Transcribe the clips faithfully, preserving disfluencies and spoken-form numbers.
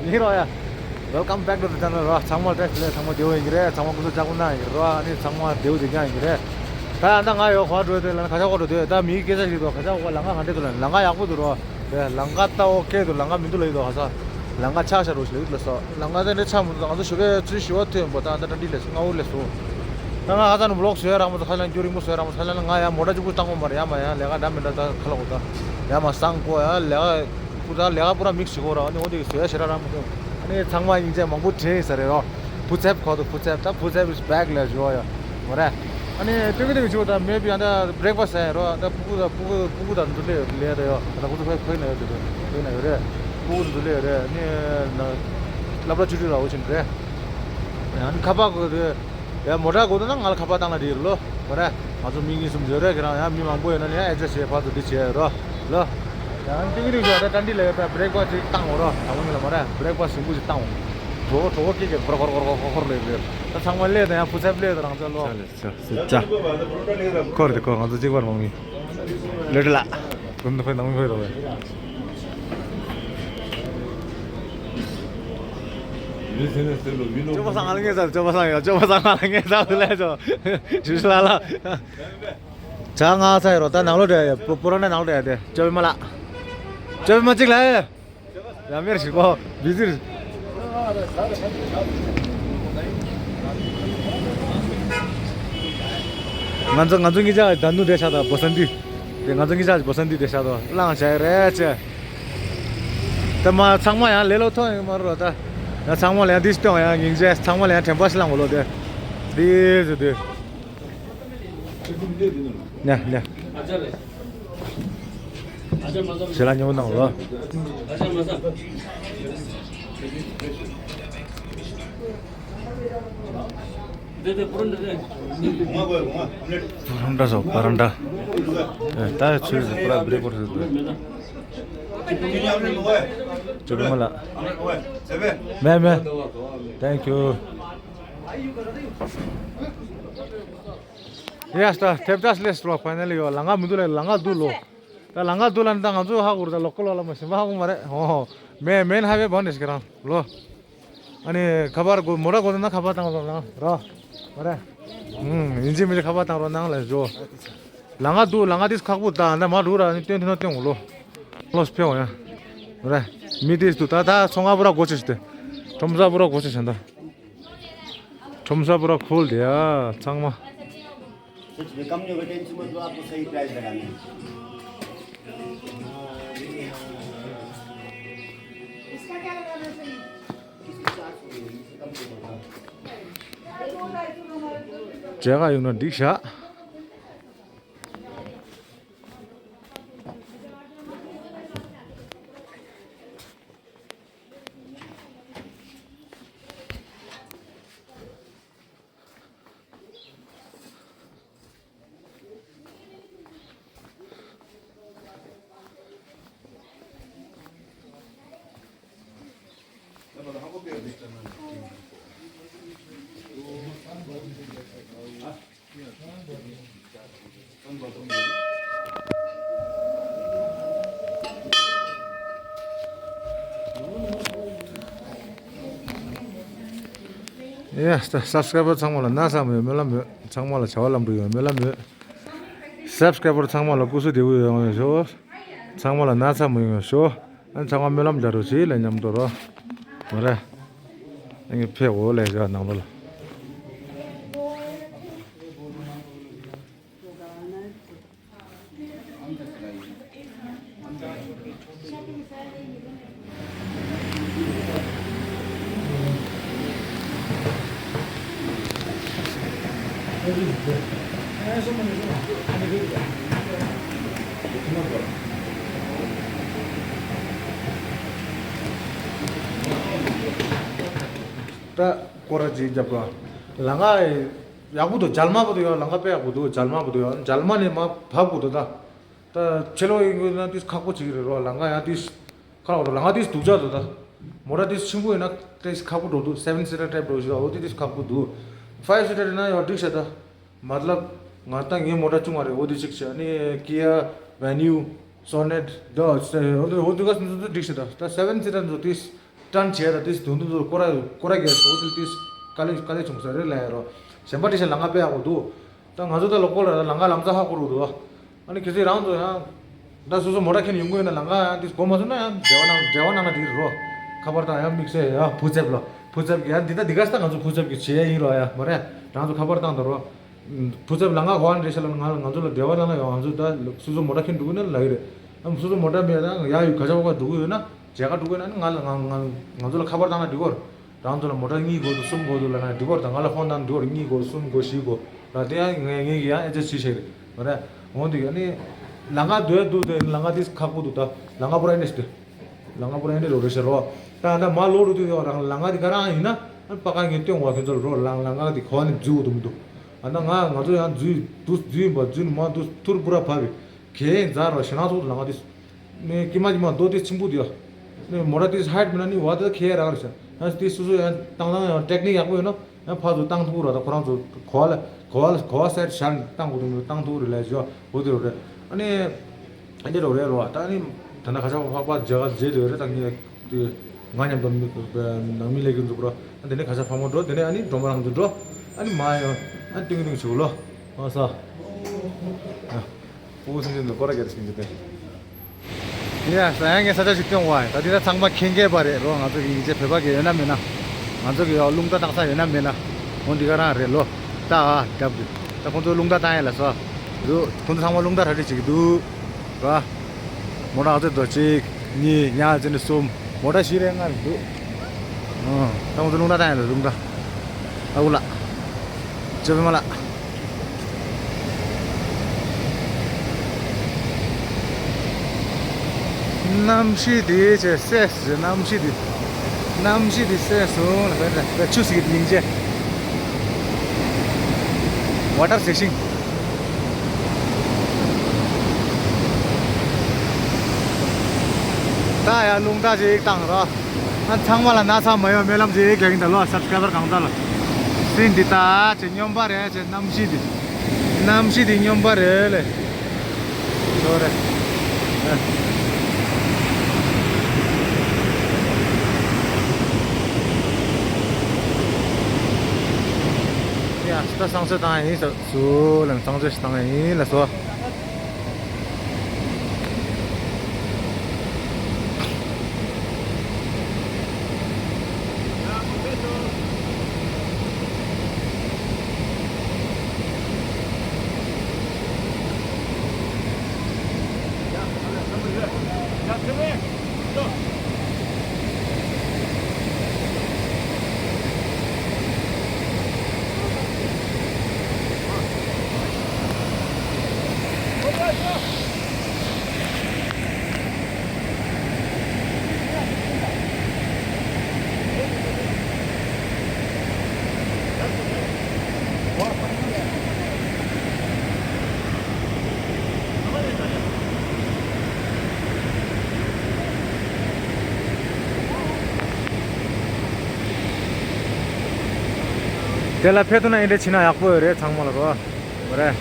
ཡིན་རོགས་ཡ། Welcome back to the channel རོ། ཚང་མ་བཀྲ་ཤིས་བདེ་ལེགས། ཚང་མ་བདེ་པོ་ཡིན་གྱི་རེད། ཚང་མ་སྐུ་གཟུགས་ཅག་པོ་གནང་ཡིན་གྱི་རེད་རོ། ཨ་ནི་ཚང་མ་བདེ་པོ་བདེ་རྐྱང་ཡིན་གྱི་རེད། ད་ཡང་ད་ང་ཡོད་ག་འགྲོ་དེ་ལ་ཁ་ཤག་ཁོ་འགྲོ་དེ་ད་མིའི་སྐད་ཆ་ཞིག་འདུག་ཁ་ཤག་ཁོ་ལམ་ཁ་ག་འདྲས་འདུག་ལ། ལམ་ཁ་ཡག་པོ་འདུག་རོ། དེ་ལམ་ཁ་ད་ཨོ་ཀེ་འདུག་ལམ་ཁ་མི་འདུག་ལ་ཡིན་འདུག་ཁ་ཤག་ལམ་ཁ་ཆག་ཤག་རོ་ཞིག་ལ་ཡིན་འདུག་ལ་སོ། ལམ་ཁ་དེ་འདྲས་ཆག་མི་འདུག་ད་ང་ཚོ་ཞོགས་ཀས་ཚུར་ཞི་བ་ཐོན་པོ་ད་ད་ཏྲ་འདི་ལས་སོ། སྔ་པོ་ལས་སོ། ད་ང་ཁ་ཚ་ནས་བི་ལོག་བཟོས་རག་མ་སོང་། ཁ་ལན་རྒྱུ་རིང་པོ་བཟོས་རག་མ་སོང་། ཁ་ལན་ང་ཡང་མོ་ཊ་གཅིག་པུ་བཏང་གོ་མ་རེད། ཡ་མ་ཡང་ལས་ཀ་འདྲ་མི་འདྲ་ད་ཁ་ལ་གོ་ད་ཡ་མ་སང་གོ་ཡ་ལས་ཀ་པུ་ད་ལས་ཀ་པུ་ར་མིག་ཞིག་གོ་ར་ཨ་ནི་འོ་དེ་བཟོས་ཡ་ཞེ་དྲག་རག་མ་སོང་། ཨ་ནི་ཚང་མ་སྙིང་རྗེ་མང་པོ་དྲན་ས་རེད་རོ། བུ་ཚབ་ཁོ་ཐོ་བུ་ཚབ་ད་བུ་ཚབ་is back ལ་བཞུགས་ཡ་མོ་ར། ཨ་ནི་ཏུ་ཀི་ཏུ་ཀི་བྱུང་ད་མེ་བི་ཨ་ད་བྷི་རེག་ཕ་སི་ཡ་རོ། ད་ཕྲུ་གུ་ད་ཕྲུ་གུ་ཕྲུ་གུ་ད་འདུ་ལེ་ལེ་ད་ཡོ། ད་ཁོ་ཚོ་ཕ་ཕ་ན་ཡོ་དེ་ཕ་ན་ཡོ་རེད། ཕྲུ་གུ་འདུ་ལེ་རེད། ཨ་ནི་ལབ་ར་ཆུ་ཆུ་ར་འོ་ཆེན་རེད། ཨ་ནི་ཁ་པར་གོ་རེད། ཡ་མོ་ཊ་གོ་འདུག་ན་ང་ལ་ཁ་པར་བཏང་ན་འགྲིག་རེད་ལོ། མོ་ཊ་ང་ཚོ་མི་གཉིས་གསུམ་ཡོད་རེད། ཁྱེད་རང་ཡང་མི་མང་པོ་ཡོད་ན་ནི་ཡང་ཨེ་ཌི་རེ་སི་བྱས་ཕར་ཚུར་འདི་བྱས་རོ་ལོ། ཡང་ཏིང་རིག་ཡོད་ད་ཏན་ཏིག་ལ་ཡོད་ད་བྷི་རེག་ཕ་སི་ཅིག་བཏང་འོ་རོ། དང་པོ་ཉིད་ལ་མོ་ཊ་བྷི་རེག་ཕ་སི་ཞིམ་པོ་ཞིག་བཏང་འོ། གྲོད་ཁོག་གྲོད་ཁོག་སྐེ་གེ་ཁོར་ཁོར་ཁོར་ཁོར་ཁོར་ལས་རེད། ད་ཚང་མ་ལས་ད་ཡང་བུ་ཚབ་ལས་ད་རང་ཚོ་ལོ། ཅ་ལེ་ཅ་ཅ། ཁོར་དེ་ཁོར་ང་ཚོ་གཅིག་པར་མང་མི། ལོས་ལ། ཀུན་ཏུ་ཕན་ནང་མི་ཕན་རོགས་བས། ཅོ་པ་སང་ང་ལ་ངེས་ཚར། ཅོ་པ་སང་ཡ། ཅོ་པ་སང་ང་ལ་ངེས་ཚར་ལས་ཅོ། ཞུ་ཞུ་ལ་ལ། ཅ་ང་ཚ་ཡ་རོ། ད་ནང་ལོ་འདྲ་ཡ། པོ་པོ་རོ་ན་ནང་ལོ་འདྲ་ཡ་དེ། ཅོ་པ་མ་ལ། ཅོ་པ་མ་གཅིག་ལ་ཡ། ཡ་མེར་ཞིག་གོ་བི་ཟིར། ང་ཚོ་ང་ཚོ་གཉིས་ཆ་ད་ནུ་དེ་ཆ་ད་བོ་སན་དི། དེ་ང་ཚོ་གཉིས་ཆ་བོ་སན་དི་དེ་ཆ་ད་བླངས་བྱས་རེད་ཅེ། ད་མ་ཚང་མ་ཡང་ལེ་ལོ་ཐོན་ཡོད་མ་རེད་ད། ཡང་ཚང་མ་ལ་ཡང་དིས་སྟོན་ཡང་སྙིང་རྗེ། ཚང་མ་ལ་ཡང་དྲན་པ་ཞིག་བླངས་གོ་ལོ་དེ། དིས་དེ། ཉ་ཉ། ཞེ་ལ་ཉོ་ནང་ལོ། པ་རང་འདྲ་སོ་པ་རང་འདྲ། ཨེ་ད་ཚུལ་ཟིག་པུ་ར་བི་རི་པོར་ཟིག་དུ། ཅོ་པི་མ་ལ། མེ་མེ། Thank you། ཡ་སྟ་ཐེབས་ཏ་སི་ལེ་སི་ལོ། ཕའི་ནལ་ཡོ་ལ་ང་མི་འདུག་ལ་ལ་ང་འདུག་ལོ། ད་ལ་ང་འདུག་ལ་ནི་ད་ང་ཚོ་ཧ་གོ་ར་ད་ལོ་ཀོ་ལོ་ལ་མ་ཤི་མ་ཧ་གོ་མ་རེད། ཧོ་ཧོ། མེ་མེན་ཧ་བེ་བོ་ནེ་ཤི་ཀ་རང་ལོ། ཨ་ནི་ཁ་པར་གོ་མོ་ར་གོ་ན་ཁ་པར་བཏང་རོགས་གནང་རོ། མ་རེད། ཨུམ་ཡིན་གཅིག་མིན་གཅིག་ཁ་པར་བཏང་རོགས་གནང་ལ་ཞོ། ལ་ང་འདུག་ལ་ང་དིས་ཁག་པོ་ད་ད་མ་འགྲོ་ར་ནི་སྟོན་ཐུན་ན་སྟོན་འོ་ལོ། ལོ་སི་ཕེ་འོ་ཡ། མ་རེད། མི་དིས་འདུག་ད་ད་ཚོང་ང་པུ་ར་གོ་ཆེ་ཤི་ཏེ། ཁྲོམ་ས་པུ་ར་གོ་ཆེ་ཤན་ད། ཁྲོམ་ས་པུ་ར་ཁོལ་དེ་ཡ་ཚང་མ། सच में कम नहीं होगा, टेंशन मत लो, आपको सही प्राइस लगाना है। ཇེ་ག་ཡོང་ན་འགྲིག་ཤག་ཡ། སབ་སི་ཀ་རའི་བར་ཚང་མ་ལ་ན་ཚ་མོ་ཡོད་སྨོན་ལམ་ཡོད། ཚང་མ་ལ་བྱ་བ་ལམ་འགྲོ་ཡོད་སྨོན་ལམ་ཡོད། སབ་སི་ཀ་རའི་བར་ཚང་མ་ལ་སྐུ་གཟུགས་བདེ་པོ་ཡོང་ཡོད་ཤོག་ཚང་མ་ལ་ན་ཚ་མོ་ཡོང་ཡོད་ཤོག་ཨ་ཚང་མ་སྨོན་ལམ་རྒྱག་རོགས་བྱེད་ལ་མཉམ་དུ་རོ། མ་རེད། ཨ་ངས་ཕེབས་འོ་ལས་བཞག་ནང་ལོ་ལ། ད་སྐོར་ར་ཅིག་རྒྱབ་དགོས། ལམ་ཁ་ཡག་པོ་འདུག་རྒྱལ་མ་པོ་དུ་ཡོད། ལམ་ཁ་དཔེ་ཡག་པོ་འདུག་རྒྱལ་མ་པོ་དུ་ཡོད། རྒྱལ་མ་ནས་མར་བབས་དགོས་འདུག་ད་ད་ཕྱི་ལོགས་ཡིན་དགོས་ན་ཏིས་ཁག་པོ་ཅིག་རེད་རོ། ལམ་ཁ་ཡང་ཏིས་ཁག་པོ་འདུག་ལམ་ཁ་ཏིས་སྡུག་ཅག་འདུག་ད་མོ་ཊ་ཏིས་ཆེན་པོ་ཡིན་ན་ཏིས་ཁག་པོ་འགྲོ་འདུག་སེ་བེན་སི་ཊར་ཊའིབ་འགྲོ་ཞིག་ད་འོ་ཏིས་ཁག་པོ་འདུག་ཕའི་བི་སི་ཊར་ཡིན་ན་ཡང་འགྲིག་ཤག་ད་མ་ལབ་ང་ད་ངའི་མོ་ཊ་ཆུང་བ་རེད། འོ་དེ་གཅིག་བྱས་ནས་ཀི་ཡ་བེ་ནིའུ་སོ་ནེཊ་ད་འོ་དེ་ག་སོ་སོ་འགྲིག་ཤག་ད་ད་སེ་བེན་སི་ཊར་འདུག་ཏིས། ཊན་བྱས་ད་ཏིས་དུང་དུང་དུ་ཀོ་ར་ཀོ་ར་གེ་སོ་ཏིལ་ཏིས་ཀ་ལེ་ཀ་ལེ་བྱུང་ས་རེད་ལ་ཡ་རོ། གཞན་པ་ཏི་ཤ་ལ་ང་དཔེ་ཡག་པོ་འདུག་ད་ང་ཚོ་ད་ལོ་ཀོ་ལ་ལ་ང་ལམ་ས་ཧ་གོ་རུ་འདུག་ཨ་ནི་ཁྱེད་ཚོས་རང་ཚོ་ཡང་ད་སོ་སོ་མོ་ཊ་ཁྱེར་ཡོང་གི་ཡོད་ན་ལ་ང་ཡང་ཏིས་གོ་མ་སོང་ན་ཡང་འབྲེལ་བ་གནང་འབྲེལ་བ་གནང་ན་འགྲིག་རོ། ཁ་པར་དང་ཡང་དམིགས་བསལ་ཡང་ཕུ་ཚབ་ལ་ཕུ་ཚབ་ཀྱི་ཡང་འདི་ད་འདི་ག་ས་ད་ང་ཚོ་ཕུ་ཚབ་ཀྱི་བྱེད་ཡ་ཡིན་རོ་ཡ་མ་རེད། རང་ཚོ་ཁ་པར་བཏང་དང་རོ། ཕུ་ཚབ་ལ་ང་གོ་བ་འདྲེ་ཤ་ལ་ང་ང་ཚོ་ལ་འབྲེལ་བ་ལ་ང་ཡོང་ང་ཚོ་ད་སོ་སོ་མོ་ཊ་ཁྱེར་འགྲོ་གི་ན་ལ་ཡི་རེད། ཨ་སོ་སོ་མོ་ཊ་མེད་ད་ཡ་ཡུལ་ག་ཆ་བ་འགྲོ་གི་ཡོད་ན་མཇལ་ཁ་འགྲོ་གི་ན་ང་ལ་ང་ང་ང་ཚོ་ལ་ཁ་པར་བཏང་ན་འགྲིག་གོ། རང་ཚོ་ལ་མོ་ཊ་གཉིས་དགོས་འདུག་གསུམ་དགོས་འདུག་ལབ་ན་འགྲིག་གོ། ད་ང་ལ་ཧྥོན་བཏང་འགྲིག་གོ། གཉིས་དགོས་གསུམ་དགོས་བཞི་དགོས་ལ་དེ་ཡང་ངས་ངས་ཀྱི་ཡང་ཨེ་ཅེ་ཅི་བྱས་རེད་མ་རེད། འོང་དུས་ཨ་ནི་ལ་ང་སྡོད་འདུག་དེ་ལ་ང་དེ་ཁག་པོ་འདུག་ད་ལ་ང་པོ་ར་ཨེ་འདྲ་ཞིག་སྡོད། ལ་ང་པོ་ར་ཨེ་འདྲ་རོ་རེ་ཤ་རོ། ད་ད་མ་ལོ་རུ་དུས་ཡོ་རང་ལ་ང་དེ་ག་རང་ཡིན་ན་ཨ་པ་ཀ་ངས་སྟོན་བ་ཁྱོད་ཚོ་ལ་རོ། ལ་ལ་ང་དེ་གོ་ནི་འཛུལ་འདུག་མི་འདུག་ཨ་ད་ང་ང་ཚོ་ཡང་འཛུལ་འདུག་འཛུལ་ཡིན་པ་འཛུལ་མ་འདུག་ཐུར་པུ་ར་བབས་པའི་གས་ཡིན་ཛ་རོ་ཞེ་ན་ཚོགས་འདུག་ལ་ང་དེ། མེ་ཀི་མ་ཀི་མ་རྡོ་དེ་ཆེན་པོ་དེ་ཡ། ནི་མོ་ཊ་དེ་ཧའེ་ཊི་མིན་ན་ནི་བ་དེ་ཁེ་རག་རེད་ཤག་ཡང་དེ་སོ་སོ་ཡང་བཏང་སྟངས་ཡང་ཊེག་ནིག་ཡག་པོ་ཡོད་ན་ཡང་ཕར་ཚུར་བཏང་ཐུབ་ར། ད་ཁོ་རང་ཚོ་གོ་བ་ལ་གོ་བ་གོ་བ་སེ་ཊི་བྱས་ནས་བཏང་དགོས་འདུག་བཏང་ཐུབ་རེད་ལས་ཇོ་འོ་དེ་རེད། ཨ་ནི་ཨ་ནི་རོ་རེད་རོ། ད་ནི་ད་ན་ཁ་ཆ་ཕག་པ་རྒྱ་གར་རྗེས་དེ་རེད། ད་ངས་དེ་ང་མཉམ་དུ་མི་ནང་མི་ལས་ཀྱི་འཛུགས་རོ། ཨ་དེ་ནས་ཁ་ཆ་ཕག་མོ་འགྲོ། དེ་ནས་ཨ་ནི་སྒྲོལ་མ་རང་ཚོ་འགྲོ། ཨ་ནི་མ་ཡོང་ཨ་ཏིང་ཏིང་བྱུག་ལོ། ཨ་ས། ཨ། ཕྲུ་གུ་སེམས་ཅན་དུ་སྐོར་ར་རྒྱག་སེམས་ཅན་དེ། ཡ་ས་ཡང་ངས་ས་ཆ་ཞིག་སྟོན་བ་ད་འདི་ད་ཚང་མ་མཁྱེན་མཁས་པ་རེད་རོ། ང་ཚོ་གི་ཡིན་གཅིག་བོད་པ་གི་ཡོད་ན་མེད་ན། ང་ཚོ་གི་ཡོ་རླུང་རྟ་བཏང་ས་ཡོད་ན་མེད་ན། འོ་འདི་ག་རང་རེད་ལོ། ད་ཨ་རྒྱབ་དུས་ད་ཁོང་ཚོ་རླུང་རྟ་བཏང་ཡ་ལ་སོ། རུ་ཁོང་ཚོ་ཚང་མ་རླུང་རྟ་གྲ་སྒྲིག་བྱེད་ཀྱི་འདུག་ར། མོ་ཊ་ང་ཚོ་འགྲོ་གཅིག་གཉིས་ཉ་ཚེ་ནི་གསུམ། མོ་ཊ་བཞི་རེ་ལྔ་རེ་འདུག་ཨ་ད་ང་ཚོ་རླུང་རྟ་བཏང་ཡ་ལ་རླུང་རྟ། ཨ་ཁུ་ལགས། ཇོ་བི་མ་ལགས། གནམ་གཤིས་དེ་ཆེ་སེ་སེ་གནམ་གཤིས་དེ། གནམ་གཤིས་དེ་སེ་སོང་ལ་བས་ཆུ་སི་གི་སྙིང་རྗེ། ཝ་ཊར་ཕི་ཤིང་། ད་ཡ་རླུང་རྟ་ཞིག་བཏང་རོགས། ཨ་ཚང་མ་ལ་ན་ཚ་མ་ཡོང་སྨོན་ལམ་ཅིག་རྒྱག་གིན་ད་ལོ་སབ་སི་ཀ་རའི་བར་གང་ད་ལ། སྲིན་འདི་ད་ཅེ་སྨྱོན་པ་རེད་ཅེ་གནམ་གཤིས་འདི། གནམ་གཤིས་འདི་སྨྱོན་པ་རེད་ལེ། ལོ་རེད། ཡ་ད་སང་སོ་བཏང་ཡིན་ས་སུ་ལ་སང་སོ་ཞིག་བཏང་ཡིན་ལ་སོ། དེ་ལ་ཕེབས་ཐུབ་ན་འདི་འདྲ་བྱེད་ན་ཡག་པོ་ཡོད་རེད་ཚང་མ་ལ་རོ། མ་རེད།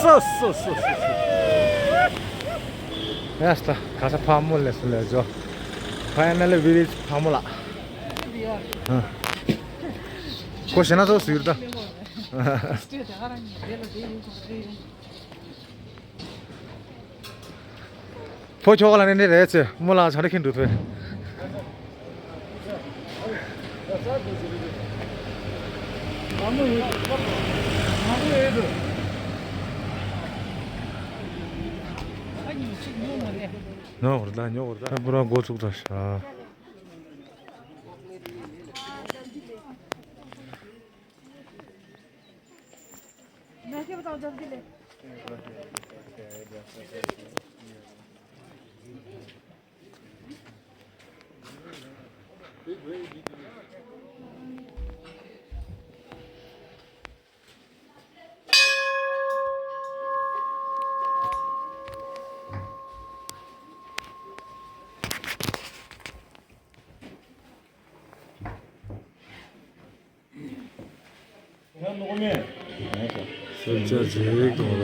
སོ་སོ་སོ་སོ་སོ། ཡ་སྟ་ག་ས་ཕ་མོ་ལས་སུ་ལས་ཇོ། Finally we reach ཕ་མོ་ལ། ཨ། ཁོ་ཞེ་ན་ཚོ་ཟུར་ད། ཕོ་ཁྱོ་ག་ལ་ནི་ནི་རེད་ཚེ་མོ་ལ་ཆ་རེ་ཁྱིན་འགྲོ་ཐོས། ཉོ་བར་ད་ཉོ་བར་ད་པུ་ར་འགོ་ཚུགས་ད་ཤ། སེམས་ཅན་ཅིག་དང་ལ།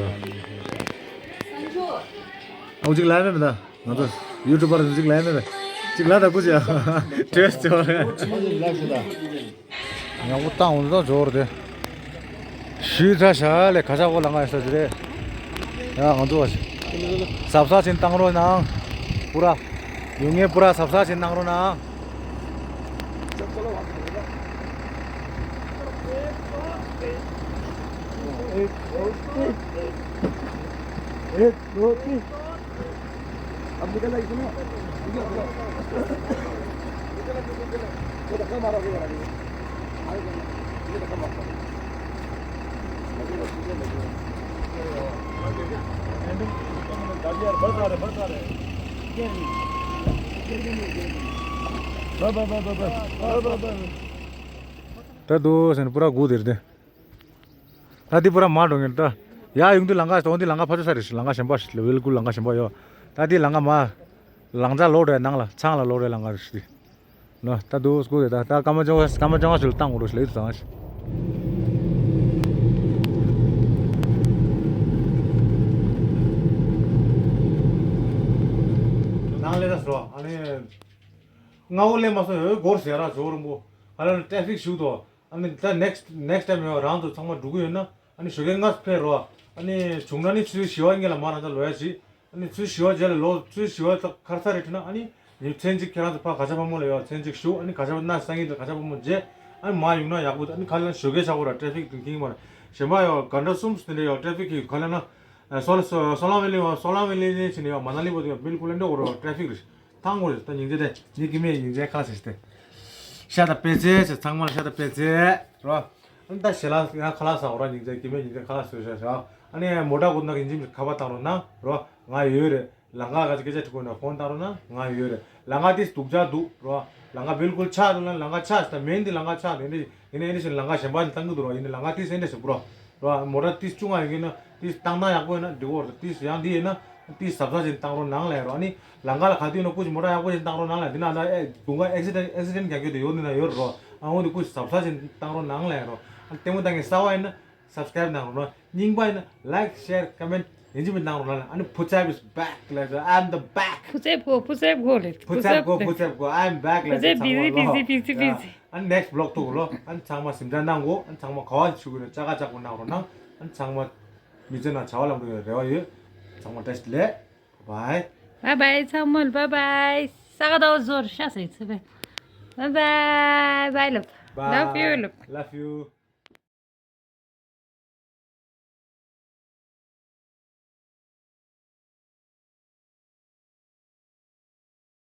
ཨོ་ཅིག་ལ་མེད་མེད་ད། ང་ཚོ་ཡུ་ཊུབ་པར་ཅིག་ལ་མེད་མེད། ཅིག་ལ་ད་ཀུ་ཅི་ཡ། ཏྲེས་ཅོ་རེ། ཉག་པོ་བཏང་འོང་ད་འབྱོར་དེ། ཤི་ཁྲ་ཤ་ལེ་ཁ་ཤ་བོ་ལ་ང་ས་ཅི་རེ། ཡ་ང་ཚོ་བ་ཞིག་ཟབ་ས་ཅན་བཏང་རོགས་གནང་། པུ་ར། ཡོང་ངེ་པུ་ར་ཟབ་ས་ཅན་བཏང་རོགས་གནང་། ད་དུ་སེན་པུ་ར་གུ་དེར་དེ། ད་འདི་པུ་ར་མ་འགྲོ་ངེར་ད། ཡ་ཡོང་དུས་ལང་ཀ་སྟོང་འདི་ལང་ཀ་ཕ་ཚོ་ས་རེད་ཤི་ལང་ཀ་གཞན་པ་ཤི་ལ་ཝེལ་ཀུ་ལང་ཀ་གཞན་པ་ཡོད། ད་འདི་ལང་ཀ་མ། ལང་ཚ་ལོག་རེད་ནང་ལ་ཚང་ལ་ལོག་རེད་ལང་ཀ་རེད་ཤི། ལོ་ད་དུ་སྐུ་རེད་ད་ད་སྐར་མ་བཅོ་ལྔ་སྐར་མ་བཅོ་ལྔ་ཞིག་ལ་བཏང་དགོས་རེད་ཤི་ལ་ཡིད་དུ་བཏང་ཤི། ནང་ལས་ད་སོ་ཨ་ནི། སྔ་བོ་ལས་མ་སོང་ཡོད་སྒོར་ཟེར་ར་ཇོ་རིན་པོ། ཧ་ལ་ནི་ཊེ་ཕིག་ཞུགས་དོ། ཨ་ནི་ད་next next time ཡང་རང་ཚོ་ཚང་མ་འགྲོ་གི་ཡོད་ན་ཨ་ནི་ཞོགས་ཀས་སྔ་ཕེབས་རོགས། ཨ་ནི་བྱུང་ན་ནི་ཚུལ་ཞི་བ་ངེད་ལ་མ་རང་ཚོ་ལོ་ཡ་ཞིག་ཨ་ནི་ཚུལ་ཞི་བ་རྗེས་ལ་ལོ་ཚུལ་ཞི་བ་ཁར་ཚ་རེད་ཁྲིད་ན་ཨ་ནི་ཉིན་མཚན་གཅིག་ཁྱེད་རང་ཚོ་ཕ་ག་ཆ་ཕ་མོ་ལ་ཡོད་མཚན་གཅིག་ཞུ་ཨ་ནི་ག་ཆ་ཕ་ན་སང་ཉིན་དུ་ག་ཆ་ཕ་མོ་རྗེས་ཨ་ནི་མ་ཡོང་ན་ཡག་པོ་ཨ་ནི་ཁ་ལ་ཞོགས་ཀས་ཆག་གོ་ར་ཊེ་ཕིག་དུ་ཁེངས་མ་རེད་གཞན་པ་ཡོད་ག་འདྲ་གསུམ་དེ་འདྲ་ཡོད་ཊེ་ཕིག་གི་ག་ལ་ན་སོ་ལ་སོ་སོ་ལང་ཝེ་ལི་ཡོད་སོ་ལང་ཝེ་ལི་ནས་ཕྱིན་ཡོད་མ་ན་ལི་བོ་དེ་ཡོད་བིལ་ཀུལ་ཨ་འདྲ་གོ་ར་ཊེ་ཕིག་རེད། ཐང་གོ་རེད་ད་སྙིང་རྗེ་དེ་ངའི་སྐྱེ་དམན་སྙིང་རྗེ་ཁ་ལག་ཟེར་ཏེ། ཤ་དང་པད་ཚལ་ཟེར་ཚང་མ་ལ་ཤ་དང་པད་ཚལ་རོ། ཨ་ནི་ད་ཞེ་ལ་ང་ཁ་ལག་ཟ་འོ་ར་སྙིང་རྗེ་སྐྱེ་དམན་སྙིང་རྗེ་ཁ་ལག་ཟོས་ཤ་ཤ་ཨ་ནི་མོ་ཊ་གོ་ན་གི་འཇིམ་ཁ་པ་བཏང་རོགས་གནང་རོ་ང་ཡོད་རེད་ལང་ཀ་ག་ཅི་སྐད་ཆ་དྲི་གོ་ན་ཕོན་བཏང་རོགས་གནང་ང་ཡོད་རེད་ལང་ཀ་ཏིས་སྡུག་ཅག་འདུག་རོ་ལང་ཀ་བིལ་ཀུལ་ཆག་འདུག་ན་ལང་ཀ་ཆག་ཟེར་ད་མེན་འདི་ལང་ཀ་ཆག་འདི་འདི་ཡིན་ན་ཨེ་འདི་བཞིན་ལང་ཀ་གཞན་པ་ནི་བཏང་གི་འདུག་རོ་ཡིན་ན་ལང་ཀ་ཏིས་ཨེ་འདི་བཞིན་པོ་རོ། རོ། མོ་ཊ་ཏིས་ཆུང་ང་ཡོད་ཀྱི་ན་ཏིས་བཏང་ན་ཡག་པོ་ཡོད་ན་འགྲིག་གོ་རེད་ཏིས་ཡང་འདི་ཡིན་ན་ཏིས་ཟབ་ས་ཞིག་བཏང་རོགས་གནང་ལབ་རོ། ཨ་ནི་ལང་ཀ་ལ་ག་དུས་ཡིན་ན་ཀུ་ཅི་མོ་ཊ་ཡག་པོ་ཞིག་བཏང་རོགས་གནང་ལབ་འདི་ན་ད་ཨེ་དུང་ག་ཨེག་སི་ཌེན་ཨེག་སི་ཌེན་རྒྱག་རྒྱུ་དེ་ཡོད་ནི་ན་ཡོད་རོ། ཨ་འོ་འདི་ཀུ་ཅི་ཟབ་ས་ཞིག་བཏང་རོགས་གནང་ལབ་རོ། ཨ་ལྟད་མོ་ལྟ་མཁན་གསར་པ་ཡིན་ན་སབ་སི་ཀ་རེབ་གནང་རོགས་གནང་རྙིང་པ་ཡིན་ན་ལའིཀ་ཤེར་ཀོ་མེན་ཡིན་གཅིག་མིན་བཏང་རོགས་གནང་ལབ། ཨ་ནི་ཕུ་ཚབ་is back ལབ་ཟེར། I'm the back. ཕུ་ཚབ་གོ་ཕུ་ཚབ་གོ་ལེ། ཕུ་ཚབ་གོ་ཕུ་ཚབ་གོ། I'm back ལབ་ཟེར། ཚང་མ་ལོ། Busy, busy, busy. ཨ་ནེགསི་བི་ལོག་ཐུག་ལོ། ཨ་ཚང་མ་སེམས་ཁྲལ་གནང་གོ། ཨ་ཚང་མ་ག་བ་ཞུ་གི་ན་ཅ་ག་ཅག་པོ་གནང་རོགས་གནང་། ཨ་ཚང་མ་མི་ཚེ་ནང་བྱ་བ་ལམ་འགྲོ་ཡོད་རེ་བ་ཡོད། ཚང་མ་བཀྲ་ཤིས་བདེ་ལེགས། Bye bye. Bye bye ཚང་མ་bye bye. ས་ག་ཟླ་བ་ཟོར་ཤ་ཟེར་ཚེ་བས། Bye bye. Bye love. Bye. Love you love. Love you.